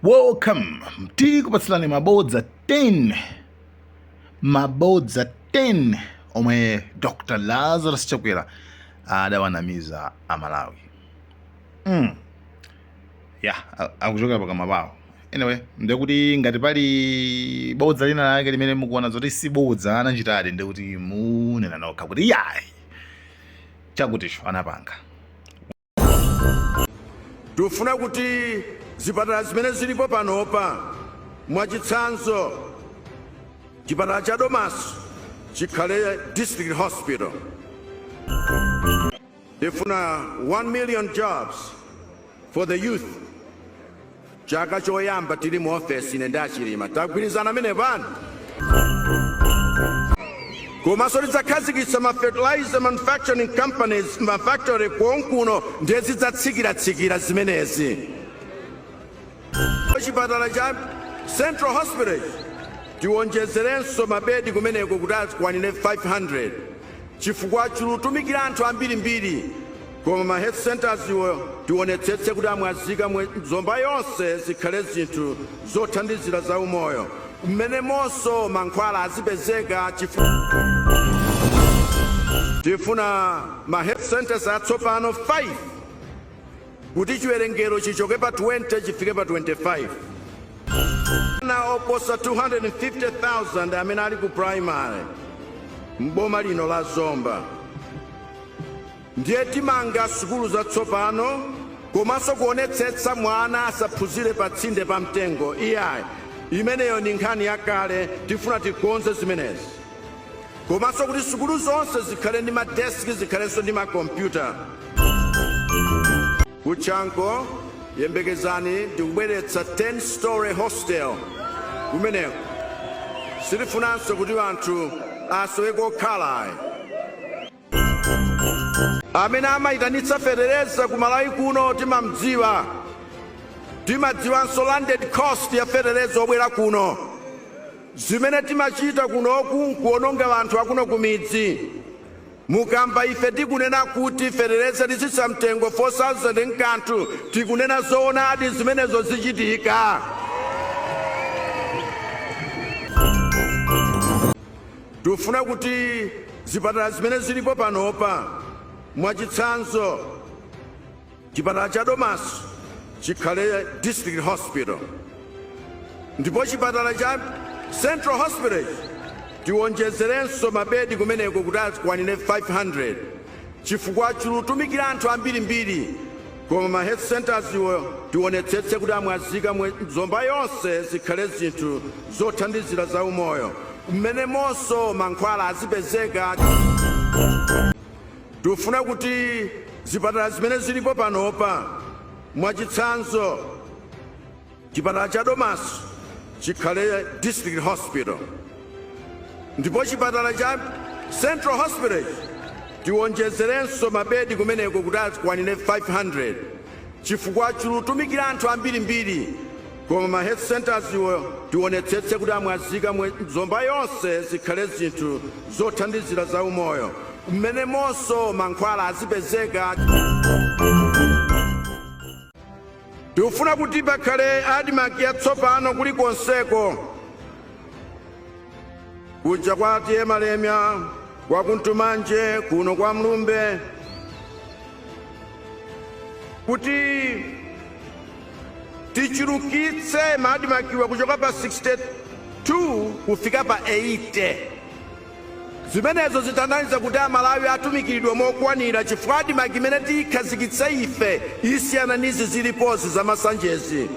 Welcome. Tikupatsirani mabodza 10, mabodza 10 omwe Dr. Lazarus Chakwera adawanamiza Amalawi. Ya, akuchokera pakamwa pawo. Anyway, ndekuti ngati pali bodza lina lake limene mukuona zoti si bodza anachitadi, ndekuti munena nokha kuti yayi, chakuticho anapanga. Tikufuna kuti zipatala zimene zilipo panopa, mwachitsanzo chipatala cha Domasi, chikhale district hospital. Tifuna 1 million jobs for the youth chaka choyamba tili mu ofesi ine ndi Achilima. Tagwirizana amene pano. Komanso tidzakhazikitsa ma fertilizer manufacturing companies, ma factory konkuno, ndiye zidzatsikiratsika zimenezi. Chipatala cha Central Hospital tiwonjezerenso mabedi kumeneko kuti akwanire 500, chifukwa chikutumikira anthu ambirimbiri. Koma ma health centers iwo tionetsetse kuti amwazika Zomba yonse, zikhale zinthu zothandizira za umoyo, mmenemonso mankhwala azipezeka. Tifuna ma health centers atsopano 5 kuti chiwerengero chichoke pa 20 chifike pa 25. Na oposa 250,000 amene ali ku primary mboma lino la Zomba, ndiye timanga sukulu zatsopano, komanso kuonetsetsa mwana asaphunzire pa tsinde pa mtengo. Iyayi, imeneyo ni nkhani yakale. Tifuna tikonze zimenezi, komanso kuti sukulu zonse zikhale ndi madeski, zikhalenso ndi makompyuta. Ku Chanco, yembekezani, ndikubweretsa 10 story hostel kumeneko. Sitifunanso kuti anthu asowe kokhala ayi. Amene amayitanitsa fetereza ku Malawi kuno timamdziwa, timadziwanso landed cost ya fetereza obwera kuno. Zimene timachita kunoku nkuononga anthu akuno ku midzi. Mukamba ife tikunena kuti fetereza titsitsa mtengo 4000 nkanthu, tikunena zoonadi, zimenezo zichitika. Tikufuna kuti zipatala zimene zilipo panopa, mwachitsanzo chipatala cha Domasi, chikhale district hospital, ndipo chipatala cha Central Hospital tiwonjezerenso mabedi kumeneko kuti akwanire 500, chifukwa chikutumikira anthu ambirimbiri. Koma ma health centers iwo tionetsetse kuti amwazika Zomba yonse, zikhale zinthu zothandizira za umoyo, mmenemonso mankhwala azipezeka. Tikufuna kuti zipatala zimene zilipo panopa, mwachitsanzo chipatala cha Domasi, chikhale district hospital, ndipo chipatala cha Central Hospital tiwonjezerenso mabedi kumeneko kuti akwanire 500, chifukwa chikutumikira anthu ambirimbiri. Koma ma health centers iwo tionetsetse kuti amwazika Zomba yonse, zikhale zinthu zothandizira za umoyo, mmenemonso mankhwala azipezeka. Tikufuna kuti pakhale ADMARC yatsopano kulikonseko, kuja kwa T/A Malemia, kwa Kuntumanje, kuno kwa Mlumbe, kuti tichulukitse ma ADMARC-wa kuchoka pa 62 kufika pa 80. Zimenezo zitanthauza kuti Amalawi atumikiridwa mokwanira, chifukwa ADMARC imene tiyikhazikitse ife isiyana ndi izi zilipozi zamasanjezi.